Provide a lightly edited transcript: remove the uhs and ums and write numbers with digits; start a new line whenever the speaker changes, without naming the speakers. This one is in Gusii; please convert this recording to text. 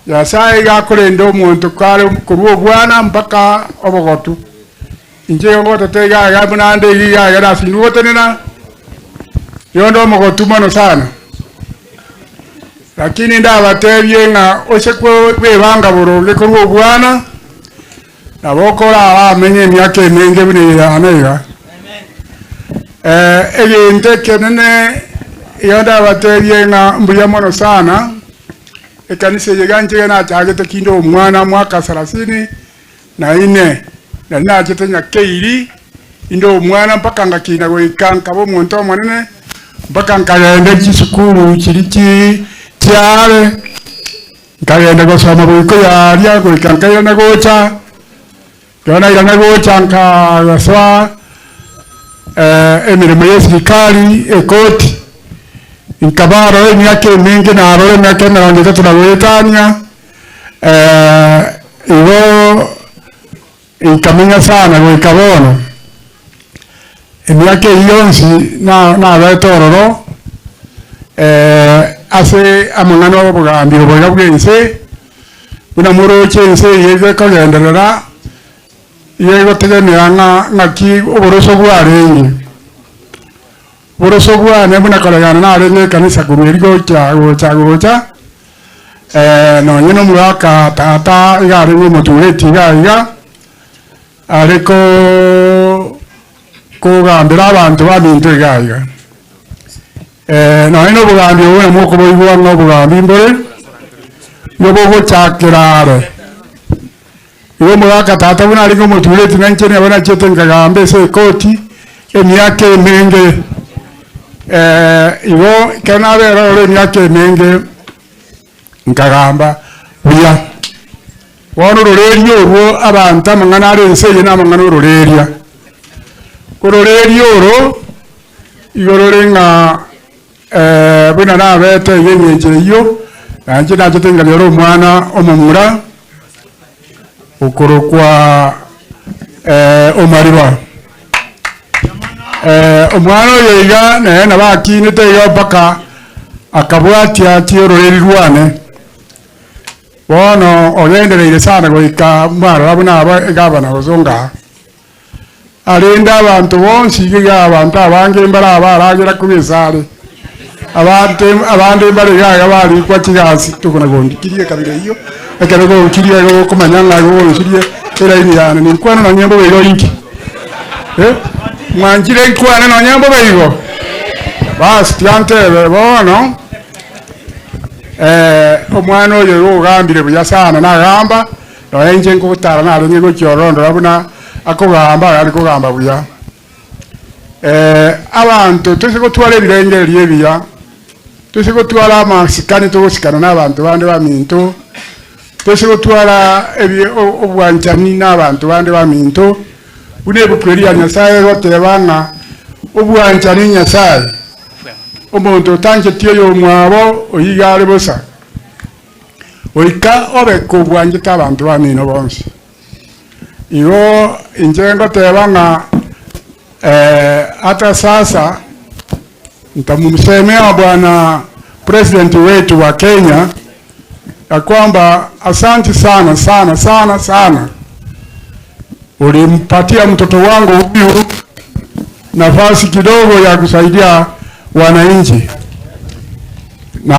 Nyasae iga akorenda omonto kare korwa obwana mpaka obogotu. Inche igo ngotete iga iga buna nde iga iga iga nasindwe gotenena, nigo nde omogotu mono sana. Lakini ndabatebie ng'a ose kwebanga boronge korwa obwana, nabo okoramenye emiaka emenge buna eye yane iga. Egento ekenene iga ndabatebie ng'a mbuya mono sana, ekanisa eye iga inche iga nachagete kinde omwana mwaka sarasini na ine, nari nachete nyakeiri inde omwana mpaka ngakina goika nkaba omonto omonene, mpaka nkagenda chisukuru chiria chi chiare, nkagenda gosoma goika oyaria goika nkairana gocha, ekero nairana gocha nkasoa emeremo ya esirikari ekoti, nkaba aroro emiaka emenge narora emiaka emerongo etato na goetania. Igo nkamenya sana goika bono, emiaka eyio yonsi nabete ororo ase amang'ana obogambi obo iga bw'ense, buna moroche ense eye iga ekogenderera, iga egotegemea ng'a ng'aki oboroso bwarenge. Oboroso bwane buna koregana narenge ekanisa korwa erio gocha gocha gocha. Nonye nomogaka tata iga arenge omotureti iga iga, are kogambera abanto baminto iga iga. Nonye nobogambi obo buna mokoboigwa ng'a obogambi mbore, nigo bogochakera are. Igo omogaka tata buna arenge omotureti na inche nabo nachiete nkagamba ase ekoti emiaka emenge. Igo ekero nabera ororo emiaka emenge, nkagamba buya. Bono ororeria orwo abanto amang'ana are ense eye namang'ana ororeria. Ororeria oro, igo rore ng'a buna nabete iga eng'encho eyio, na inche nachete nkanyora omwana omomura, okorokwa Omariba. Omwana oyo iga nere nabo akinete iga mpaka akabwatia chiororeri rwane. Bono ogendereire sana goika mwarora buna aba egavana gose onga. Arende abanto bonsi iga iga abanto abange mbare abaragera korwa esare, abante abande mbare iga iga barikwa chigasi tokona gondikirie ekabira eyio, ekero gonkirie igo gokomanya ng'a igo gonsirie eraini yane ninkwane nonye mbobe igo inki? Eh, mwanchire nkwane nonye mbobe igo? Bas tiga ntebe bono omwana oyo igo ogambire buya sana nagamba. Nonya inche nkogotara narenge gochia ororo ndora buna akogamba, are kogamba buya. Abanto toise gotwara ebirengererio ebiya, toise gotwara amasikani togosikana na abanto bande baminto, toise gotwara obwanchani na abanto bande baminto, buna ebuku eria ya Nyasaye egoteba ng'a obwanchani Nyasaye, omonto otancheti oyomwabo oyio iga are bosa. Goika obe kobwanchete abanto bamino bonsi. Igo inche ngoteba ng'a hata sasa ntamsemea bwana president wetu wa Kenya ya kwamba asanti sana sana sana sana, ulimpatia mtoto wangu huyu nafasi kidogo ya kusaidia wananchi.